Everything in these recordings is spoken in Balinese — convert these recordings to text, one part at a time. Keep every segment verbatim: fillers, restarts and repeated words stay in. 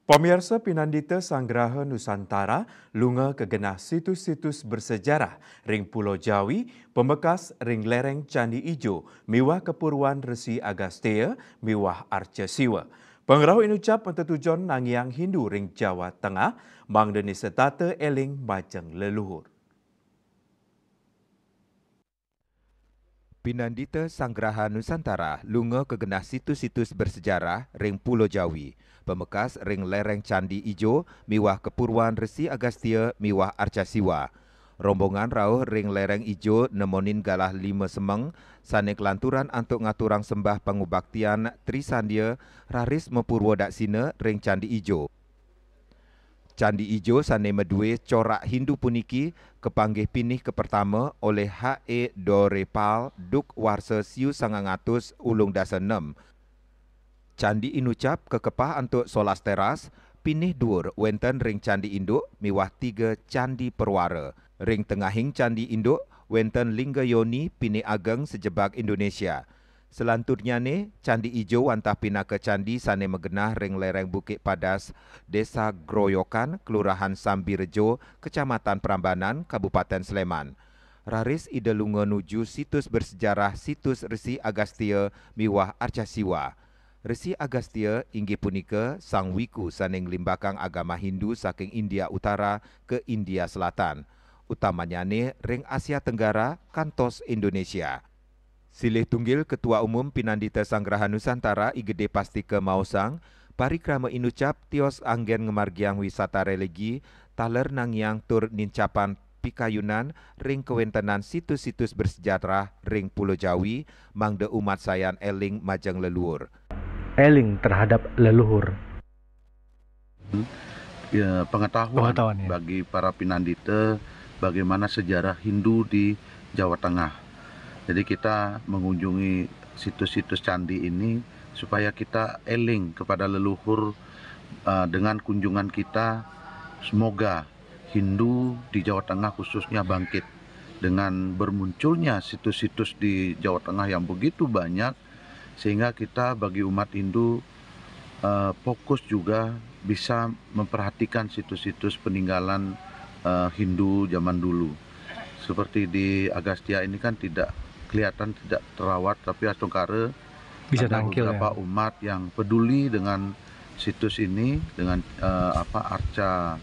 Pamiarsa, pinandita Sanggraha Nusantara lunga ka genah situs-situs bersejarah ring Pulo Jawi, pamekas ring lereng Candi Ijo miwah kapurwan Resi Agastya miwah Arca Siwa. Pangrauh inucap matetujon nangiang Hindu ring Jawa Tengah, mangda setata eling majeng leluhur. Pinandita Sanggraha Nusantara lunga ka genah situs-situs bersejarah ring Pulo Jawi, pamekas ring lereng Candi Ijo miwah kapurwan Resi Agastya miwah Arca Siwa. Rombongan rauh ring lereng ijo nemonin galah lima semeng sane kalanturan antuk ngaturang sembah pangubaktian Trisandya raris mapurwa daksina ring Candi Ijo. Candi Ijo sane madue corak Hindu puniki kapanggih pinih kapertama olih H E Dorepal duk warsa siu sangang atus ulung dasa nem. Candi inucap kakepah antuk solas teras, pinih duur wenten ring candi induk miwah tiga candi perwara. Ring tengahing candi induk wenten lingga yoni pinih ageng sajebag Indonesia. Salanturnyane, Candi Ijo wantah pinaka candi sane magenah ring lereng Bukit Padas, Desa Groyokan, Kelurahan Sambirejo, Kecamatan Prambanan, Kabupaten Sleman. Raris Ida lunga nuju situs bersejarah situs Resi Agastya miwah Arca Siwa. Resi Agastya inggih punika sang wiku sane nglimbakang agama Hindu saking India Utara ka India Selatan, utamanyane ring Asia Tenggara kantos Indonesia. Silih tunggil Ketua Umum Pinandita Sanggraha Nusantara I Gede Pastika maosang, parikrama inucap tios anggen ngamargiang wisata religi taler nangiang tur nincapang pikayunan ring kawentenan situs-situs bersejarah ring Pulo Jawi, mangda umat sayan eling majeng leluhur. Eling terhadap leluhur. Ya, pengetahuan Pengetahuan, ya. Bagi para pinandita bagaimana sejarah Hindu di Jawa Tengah. Jadi kita mengunjungi situs-situs candi ini supaya kita eling kepada leluhur, eh, dengan kunjungan kita. Semoga Hindu di Jawa Tengah khususnya bangkit dengan bermunculnya situs-situs di Jawa Tengah yang begitu banyak, sehingga kita bagi umat Hindu, eh, fokus juga bisa memperhatikan situs-situs peninggalan, eh, Hindu zaman dulu. Seperti di Agastya ini kan tidak kelihatan, tidak terawat, tapi astungkara Bisa ada nangkil, beberapa ya. Umat yang peduli dengan situs ini, dengan, eh, apa, arca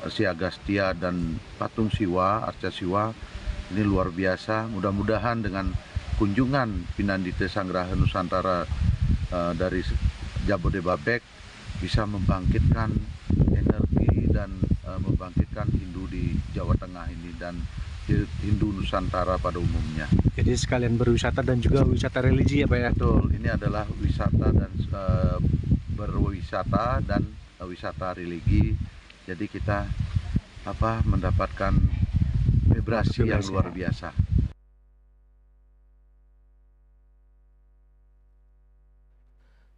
Resi Agastya dan patung Siwa, arca Siwa. Ini luar biasa. Mudah-mudahan dengan kunjungan Pinandita Sanggraha Nusantara, eh, dari se-, Jabodebabek bisa membangkitkan energi dan, eh, membangkitkan Hindu di Jawa Tengah ini dan di Hindu Nusantara pada umumnya. Jadi sekalian berwisata dan juga wisata religi ya, Pak, ya? Betul, ini adalah wisata dan, eh, berwisata dan, eh, wisata religi. Jadi kita, apa, mendapatkan vibrasi yang luar biasa.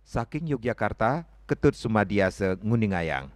Saking Yogyakarta, Ketut Sumadiasa nguningayang.